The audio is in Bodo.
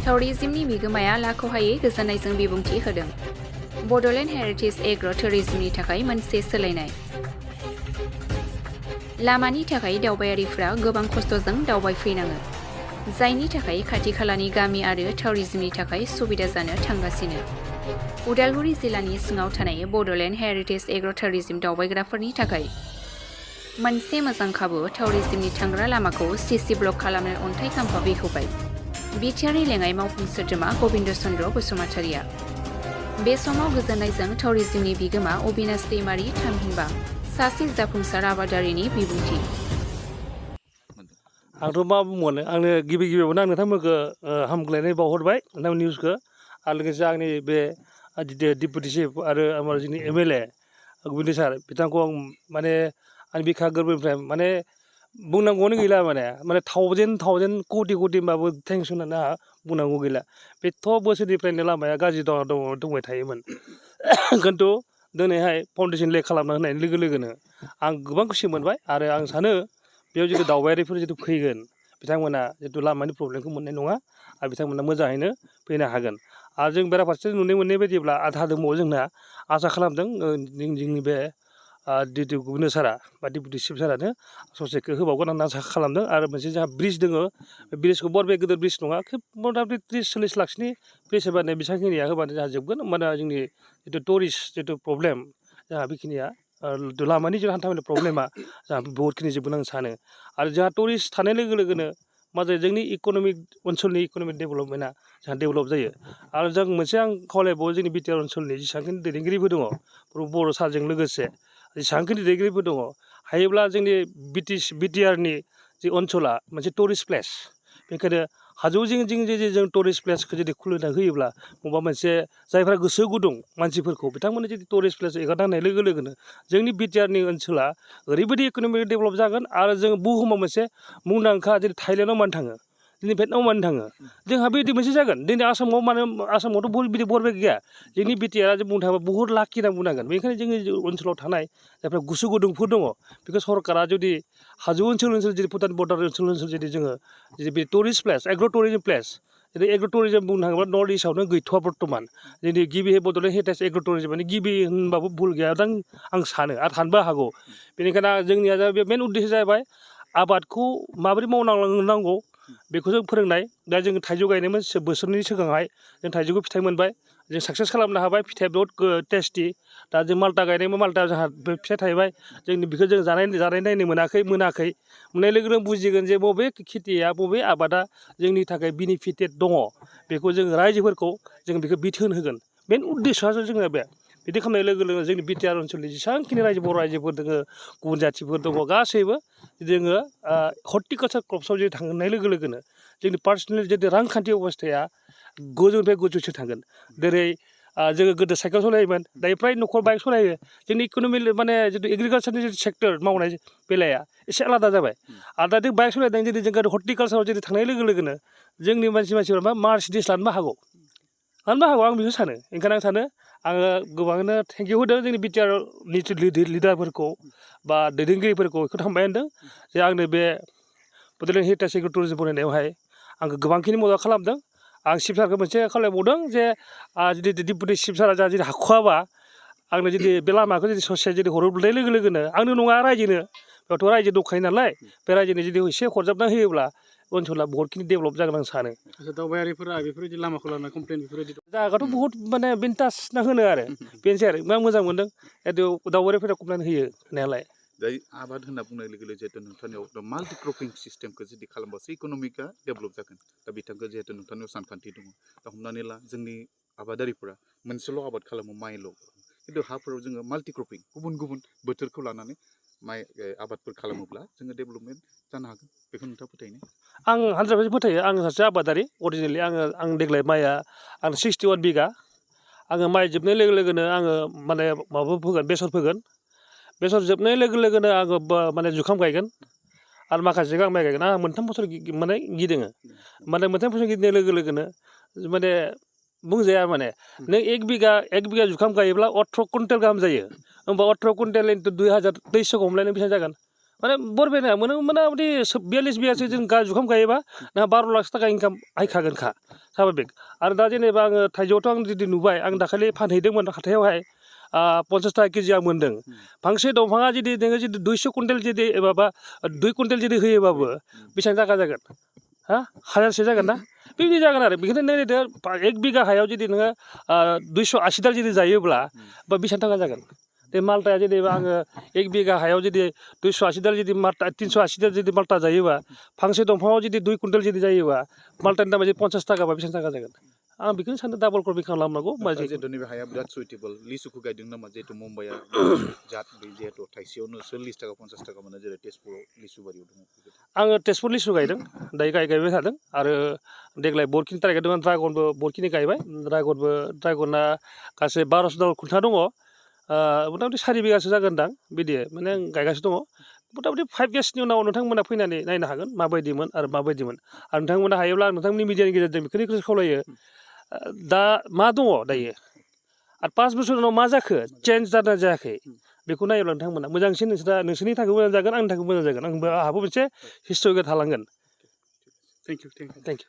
टुरिज्मनि बिगोमाया लाख'हायै गोजोननायजों बिबुंथि होदों। बड'लेण्ड हेरिटेज एग्र' टुरिज्मनि थाखाय मोनसे सोलायनाय। लामानि थाखाय दावबायारिफ्रा गोबां खस्थ'जों दावबायफैनाङो, जायनि थाखाय खाथि खालानि गामि आरो टुरिज्मनि थाखाय सुबिदा जानो थांगासिनो। उदालगुरि जिल्लानि सिङाव थानाय बड'लेण्ड हेरिटेज एग्र' टुरिज्म दावबायग्राफोरनि थाखाय मोनसे मोजां खाबु टुरिज्मनि थांग्रा लामाखौ सिसि ब्लक खालामनो अन्थाइ खाम्फा बेखेवबाय। बिटिआरनि लेङाइ मावफुं सोद्रोमा गबिन्द चन्द्र बसुमतारिया। बे समाव गोजोननायजों टुरिज्मनि बिगोमा अबिनाश दैमारि थामहिनबा सासे जाफुंसार आबादारिनि बिबुंथि। आंथ' मा बुंबावनो, आंनो गिबियावनो आं नोंथांमोनखौ हामग्लायनाय बावहरबाय नोंथांमोन निउसखौ, आरो लोगोसे आंनि बे डिपुटि चिफ आरो आमार जोंनि एमएलए गबिन्द सार बिथांखौ आं माने आंनि बिखा गोरबोनिफ्राय माने बुंनांगौआनो गैला, माने थावजेन कौटि होनबाबो थेंक्स होननानै आंहा बुंनांगौ गैला। बेथ' बोसोरनिफ्रायनो लामाया गाज्रि दंबाय थायोमोन, खिन्थु दिनैहाय फाउन्डेसन ले खालामना होनाय लोगो लोगोनो आं गोबां खुसि मोनबाय। आरो आं सानो बेयाव जितु दावबायारिफोर जितु फैगोन बिथांमोना जितु लामानि प्रब्लेमखौ मोननाय नङा आरो बिथांमोना मोजाङैनो फैनो हागोन। आरो जों बेराफारसे नुनो मोननाय बायदिब्ला आधा दंबावो जोंना, आसा खालामदों जोंनि बे गबिन्द सारा बा डिपुटि चिफ सारानो ससेखौ होबावगोन होनना आसा खालामदों। आरो मोनसे जोंहा ब्रिज दङ, बे ब्रिजखौ बरबे गिदिर ब्रिज नङा, खोब मथा मथि 30-40 लाखनि ब्रिज होबानो बेसेबांखिनिया होबानो जोंहा जोबगोन। होमबाना जोंनि जितु टुरिस्ट जितु प्रब्लेम जोंहा बेखिनिया लामानि जितु हान्था मेला प्रब्लेमा जोंहा बहुतखिनि जोबगोन आं सानो। आरो जोंहा टुरिस्ट थानाय लोगो लोगोनो मा जायो, जोंनि ओनसोलनि इक'नमिक डेभेलपमेन्टआ जोंहा डेभेलप जायो। आरो जों मोनसे आं खावलायबावो, जोंनि बिटिआर ओनसोलनि जेसेबांखिनि दैदेनगिरिफोर दङ बर' सारजों लोगोसे जेसेबांखिनि दैदेनगिरिफोर दङ, हायोब्ला जोंनि बिटिआरनि जि ओनसोला मोनसे टुरिस्ट प्लेस, बेनिखायनो हाजो जिं जुदि जों टुरिस्ट प्लेसखौ जुदि खुलिना होयोब्ला बबेबा मोनसे जायफ्रा गोसो गुदुं मानसिफोरखौ बिथांमोननि जुदि टुरिस्ट प्लेस एगारना होनाय लोगो लोगोनो जोंनि बिटिआरनि ओनसोला ओरैबायदि इक'नमिक डेभेलप जागोन। आरो जों बुहुमाव मोनसे मुंदांखा जेरै थाइलेण्डआव मानो थाङो, दिनै भियेटनामाव मानो थाङो, जोंहा बिदि मोनसे जागोन। दिनै आसामावथ' बिदि बरबे गैया, जोंनि बिटिआरआ जों बुंनो थाङोब्ला बहुत लाखि होनना बुंनांगोन। बेनिखायनो जोंनि ओनसोलाव थानाय जायफ्रा गोसो गुदुंफोर दङ, बेखौ सरकारा जुदि हाजो ओनसोल जेरै भुटान बर्डार ओनसोल जुदि जोङो बे tourist place agar' tourism place, जेरै एग्र' टुरिजम बुंनो थाङोब्ला नर्थ इस्टआवनो गैथ'वा बर्थमान। दिनै गिबि बड'लेण्ड हेरिटेज एग्र' टुरिजम माने गिबि होनबाबो भुल गैयादां आं सानो, आरो थानोबो हागौ। बेनिखायनो जोंनिया बे मेन उद्देश्य जाहैबाय आबादखौ माबोरै मावनांगौ बेखौ जों फोरोंनाय। दा जों थाइजौ गायनायमोन बोसोरनि सिगांहाय, जों थाइजौखौ फिथाइ मोनबाय, जों साक्सेस खालामनो हाबाय, फिथाइया बहुत टेस्टि। दा जों माल्टा गायनायमोन, माल्टा जोंहा फिथाइ थाहैबाय। जोंनि बेखौ जों जानाय नायनो मोनाखै मोननाय लोगो लोगो बुजिगोन जे बबे खेथिया बबे आबादा जोंनि थाखाय बेनिफिटेड दङ, बेखौ जों रायजोफोरखौ जों बेखौ बिथोन होगोन। मेन उद्देश्यआ जोंना बे बिदि खालामनाय लोगो लोगो जोंनि बिटिआर ओनसोलनि जेसेबांखिनि बर' रायजोफोर दङ, गुबुन जाथिफोर दङ, गासैबो जोङो हर्टिकालसार क्रप्सआव जुदि थांनाय लोगो लोगोनो जोंनि पार्सनेल जुदि रांखान्थि अबस्थाया गोजौनिफ्राय गोजौसिन थांगोन। जेरै जोङो गोदो साइकेल सालायोमोन, दायो फ्राय न'खर बाइक सालायो। जोंनि इक'नमिक माने जितु एग्रिकालसारनि जितु सेक्टर मावनाय बेलाया एसे आलादा जाबाय। आरो दा जों बाइक सालायदों, जुदि जों हर्टिकालसाराव जुदि थांनाय लोगो लोगोनो जोंनि मानसिफोरा मा मार्सिडिस लानोबो हागौ आं बेखौ सानो। ओंखायनो आं सानो आङो गोबाङानो थेंक इउ होदों जोंनि बिटिआरनि लिडारफोरखौ बा दैदेनगिरिफोरखौ। बेखौ थांबाय होनदों जे आंनो बे बड'लेण्ड हेरिटेज एग्र' टुरिजम बनायनायावहाय आंखौ गोबांखिनि मदद खालामदों। आं चिफ सारखौ मोनसे खावलायबावदों जे जुदि डिपुटि चिफ सारा जोंहा जुदि हाख'वाबा आंनो जुदि बे लामाखौ जुदि ससे जुदि हरोब्लाय लोगो लोगोनो आंनो नङा रायजोनो, बेयावथ' रायजो दंखायो नालाय, बे रायजोनो जुदि एसे हरजाबना होयोब्ला ओनसोला बहुतखिनि डेभेलप जागोन आं सानो। दावबायारिफोरा बेफोरबायदि लामाखौ लानानै कमप्लेन बेफोरबायदि जायगाथ' बहुत माने बिन्टास ना होनो आरो बेनोसै आरो आं मोजां मोनदों। दावबायारिफोरा कमप्लेन होयो होनायालाय। दायो आबाद होनना बुंनाय लोगो लोगो जिहेतु नोंथांनियाव माल्टि क्रपिं सिस्टेमखौ जुदि खालामबासो इक'नमिकआ डेभेलप जागोन। दा बिथांखौ जिहेतु नोंथांनियाव सानखान्थि दङ, दा हमनानै ला जोंनि आबादारिफोरा मोनसेल' आबाद खालामो, माइल', खिन्थु हाफोराव जोङो माल्टि क्रपिं गुबुन गुबुन बोथोरखौ लानानै माइ आबादफोर खालामोब्ला जोङो डेभेलपमेन्ट जानो हागोन। बेखौ नोंथाङा फोथायो? आं 100% फोथायो। आं सासे आबादारि अरिजिनेलि। आं देग्लाय माइआ 61 बिगा। आङो माइ जोबनाय लोगो लोगोनो आङो माने माबा फोगोन, बेसर फोगोन। बेसर जोबनाय लोगो लोगोनो आङो माने जुखाम गायगोन आरो माखासे आं माइ गायगोन। आंहा मोनथाम बोसोर माने गिदिङो, माने मोनथाम बोसोर गिदिंनाय लोगो लोगोनो माने बुंजाया, माने नों एक बिगा जुखाम गायोब्ला 18 कुइन्टेल गाहाम जायो। होमबा 18 कुइन्टेल इन्टु 2300 हमलाय नों बेसेबां जागोन? माने बरपेटा मोनामथि 42 बिगासो जों जुखाम गायोबा ना 12 लाख थाखा इनकाम हायखागोनखा साभाबिक आरो दा जेनेबा आङो थाइजौआवथ' आं जुदि नुबाय आं दाखालि फानहैदोंमोन हाथायावहाय 50 थाखा केजि आं मोन्दों फांसे दंफाङा जुदि नोङो जुदि 200 कुइन्टेल जुदि माबा 2 कुइन्टेल जुदि होयोबाबो बेसेबां जागा जागोन हा 1000सो जागोन ना बेबायदि जागोन आरो बेखायनो नोङो 1 बिगा हायाव जुदि नोङो 280 दाल जुदि जायोब्ला बा बेसेबां थाखा जागोन बे माल्टाया जेनेबा आङो 1 बिगा हायाव जुदि 280 दाल जुदि माल्टा 380 दाल जुदि माल्टा जायोबा फांसे दंफाङाव जुदि 2 कुइन्टेल जुदि जायोबा माल्टानि दामा जुदि 50 थाखा बा बेसेबां थाखा जागोन आं बेखौनो सानो डाबल क्रपिं खालामनांगौ जिहेतु नैबे हाया बिराद सुइटेबल लिसुखौ गायदों नामा जिहेतु मुम्बाइआ जात जिहेतु थाइसेयावनो 40 थाखा 50 थाखा मोनो जेरै तेजपुराव लिसु बारियाव दङ आङो तेजपुर लिसु गायदों दायो गायबाय थादों आरो देग्लाय बहुतखिनि थारिख गायदों ड्रागनबो बहुतखिनि गायबाय ड्रागना गासै 1200 दाल खुन्था दङ मथामथि 4 बिगासो जागोनदां बिदि माने आं गायगासिनो दङ मथामथि 5 इयार्सनि उनाव नोंथांमोना फैनानै नायनो हागोन माबायदिमोन आरो नोंथांमोना हायोब्ला नोंथांमोननि मिडियानि गेजेरजों बेखौनो खावलायो दा मा दङ दायो आरो 5 बोसोर उनाव मा जाखो चेन्ज जादों जायाखै बेखौ नायोब्ला नोंथांमोना मोजांसिन नोंसोरनि थाखाय मोजां जागोन आंनि थाखाय मोजां जागोन आंबो मोनसे हिस्ट'रिकेल थालांगोन थेंक इउ थेंक इउ